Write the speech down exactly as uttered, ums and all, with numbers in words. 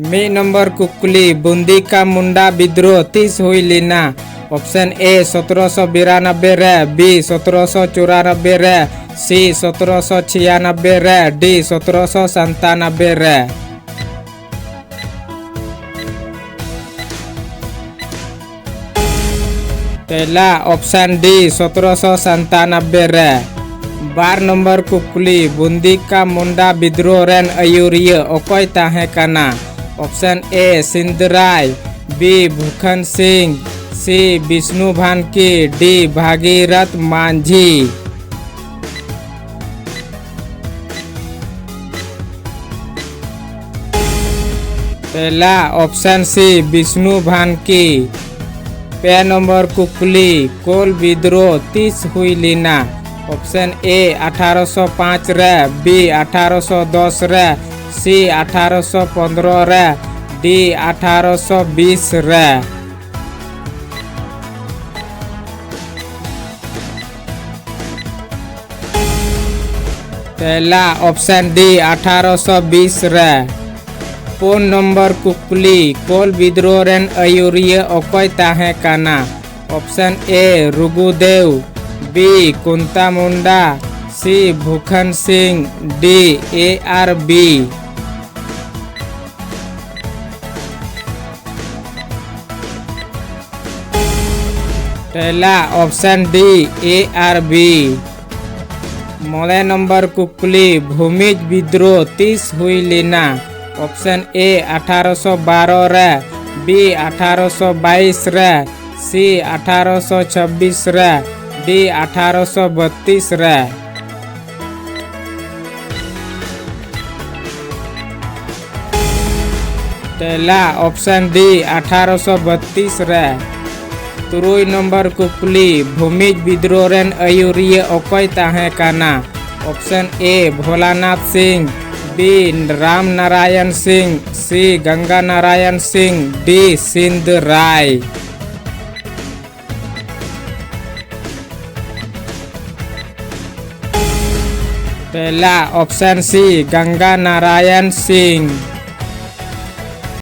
ᱢᱤᱫ ᱱᱚᱢᱵᱚᱨ ᱠᱩᱠᱞᱤ, ᱵᱩᱱᱫᱤᱠᱟ ᱢᱩᱱᱰᱟ ᱵᱤᱫᱽᱨᱳᱦ ᱛᱤᱥ ᱦᱩᱭ ᱞᱮᱱᱟ? ᱚᱯᱥᱮᱱ ᱮ, ᱥᱚᱛᱨᱚᱥᱚ ᱵᱤᱨᱟᱱᱚᱵᱵᱮ ᱨᱮ, ᱵᱤ, ᱥᱚᱛᱨᱚᱥᱚ ᱪᱩᱨᱟᱱᱚᱵᱵᱮ ᱨᱮ, ᱥᱤ, ᱥᱚᱛᱨᱚᱥᱚ ᱪᱷᱤᱭᱟᱱᱚᱵᱵᱮ ᱨᱮ, ᱰᱤ, ᱥᱚᱛᱨᱚᱥᱚ ᱥᱟᱱᱛᱟᱱᱚᱵᱵᱮ ᱨᱮ᱾ ᱛᱮᱞᱟ ᱚᱯᱥᱮᱱ ᱰᱤ, ᱥᱚᱛᱨᱚᱥᱚ ᱥᱟᱱᱛᱟᱱᱚᱵᱵᱮ ᱨᱮ᱾ ᱵᱟᱨ ᱱᱚᱢᱵᱚᱨ ᱠᱩᱠᱞᱤ, ᱵᱩᱱᱫᱤᱠᱟ ᱢᱩᱱᱰᱟ ᱵᱤᱫᱽᱨᱳᱦ ᱨᱮᱱ ᱟᱹᱭᱩᱨᱤᱭᱟᱹ ᱚᱠᱚᱭ ᱛᱟᱦᱮᱸ ᱠᱟᱱᱟ? ᱚᱯᱥᱮᱱ ᱮ, ᱥᱤᱱᱫᱽᱨᱟᱭ, ᱵᱤ, ᱵᱷᱩᱠᱷᱟᱱ ᱥᱤᱝ, ᱥᱤ, ᱵᱤᱥᱱᱩ ᱵᱷᱟᱱᱠᱤ, ᱰᱤ, ᱵᱷᱟᱜᱤᱨᱟᱛ ᱢᱟᱹᱡᱷᱤ᱾ ᱛᱮᱞᱟ ᱚᱯᱥᱮᱱ ᱥᱤ, ᱵᱤᱥᱱᱩ ᱵᱷᱟᱱᱠᱤ᱾ ᱯᱮ ᱱᱚᱢᱵᱚᱨ ᱠᱩᱠᱞᱤ, ᱠᱳᱞ ᱵᱤᱫᱽᱨᱳᱦ ᱛᱤᱥ ᱦᱩᱭ ᱞᱮᱱᱟ? ᱚᱯᱥᱮᱱ ᱮ, ᱟᱴᱷᱟᱨᱚᱥᱚ ᱯᱟᱸᱪ ᱨᱮ, ᱵᱤ, ᱟᱴᱷᱟᱨᱚᱥᱚ ᱫᱚᱥ ᱨᱮ, ᱥᱤ, ᱟᱴᱷᱟᱨᱚᱥᱚ ᱯᱚᱱᱨᱚ ᱨᱮ, ᱰᱤ, ᱟᱴᱷᱟᱨᱚᱥᱚ ᱵᱤᱥ ᱨᱮ᱾ ᱛᱮᱞᱟ ᱚᱯᱥᱮᱱ ᱰᱤ, ᱟᱴᱷᱟᱨᱚᱥᱚ ᱵᱤᱥ ᱨᱮ᱾ ᱯᱩᱱ ᱱᱚᱢᱵᱚᱨ ᱠᱩᱠᱞᱤ, ᱠᱳᱞ ᱵᱤᱫᱽᱨᱳᱦ ᱨᱮᱱ ᱟᱹᱭᱩᱨᱤᱭᱟᱹ ᱚᱠᱚᱭ ᱛᱟᱦᱮᱸ ᱠᱟᱱᱟ? ᱚᱯᱥᱮᱱ ᱮ, ᱨᱩᱜᱩᱫᱮᱣ, ᱵᱤ, ᱠᱩᱱᱛᱟ ᱢᱩᱱᱰᱟ, ᱥᱤ, ᱵᱷᱩᱠᱷᱟᱱ ᱥᱤᱝ, ᱰᱤ, ᱮ ᱟᱨ ᱵᱤ᱾ ᱛᱮᱞᱟ ᱚᱯᱥᱮᱱ ᱰᱤ, ᱮ ᱟᱨ ᱵᱤ᱾ ᱢᱚᱬᱮ ᱱᱚᱢᱵᱚᱨ ᱠᱩᱠᱞᱤ, ᱵᱷᱩᱢᱤᱡᱽ ᱵᱤᱫᱽᱨᱳᱦ ᱛᱤᱥ ᱦᱩᱭ ᱞᱮᱱᱟ? ᱚᱯᱥᱮᱱ ᱮ, ᱟᱴᱷᱟᱨᱚᱥᱚ ᱵᱟᱨᱚ ᱨᱮ, ᱵᱤ, ᱟᱴᱷᱟᱨᱚᱥᱚ ᱵᱟᱭᱤᱥ ᱨᱮ, ᱥᱤ, ᱟᱴᱷᱟᱨᱚᱥᱚ ᱪᱷᱟᱵᱵᱤᱥ ᱨᱮ, ᱰᱤ, ᱟᱴᱷᱟᱨᱚᱥᱚ ᱵᱟᱛᱤᱥ ᱨᱮ᱾ ᱛᱮᱞᱟ ᱚᱯᱥᱮᱱ ᱰᱤ, ᱟᱴᱷᱟᱨᱚᱥᱚ ᱵᱟᱛᱤᱥ ᱨᱮ᱾ ᱛᱩᱨᱩᱭ ᱱᱚᱢᱵᱚᱨ ᱠᱩᱠᱞᱤ, ᱵᱷᱩᱢᱤᱡᱽ ᱵᱤᱫᱽᱨᱳᱦ ᱨᱮᱱ ᱟᱹᱭᱩᱨᱤᱭᱟᱹ ᱚᱠᱚᱭ ᱛᱟᱦᱮᱸ ᱠᱟᱱᱟ? ᱚᱯᱥᱮᱱ ᱮ, ᱵᱷᱳᱞᱟᱱᱟᱛᱷ ᱥᱤᱝ, ᱵᱤ, ᱨᱟᱢ ᱱᱟᱨᱟᱭᱚᱱ ᱥᱤᱝ, ᱥᱤ, ᱜᱚᱝᱜᱟ ᱱᱟᱨᱟᱭᱚᱱ ᱥᱤᱝ, ᱰᱤ, ᱥᱤᱱᱫᱽ ᱨᱟᱭ᱾ ᱛᱮᱞᱟ ᱚᱯᱥᱮᱱ ᱥᱤ, ᱜᱚᱝᱜᱟ ᱱᱟᱨᱟᱭᱚᱱ ᱥᱤᱝ᱾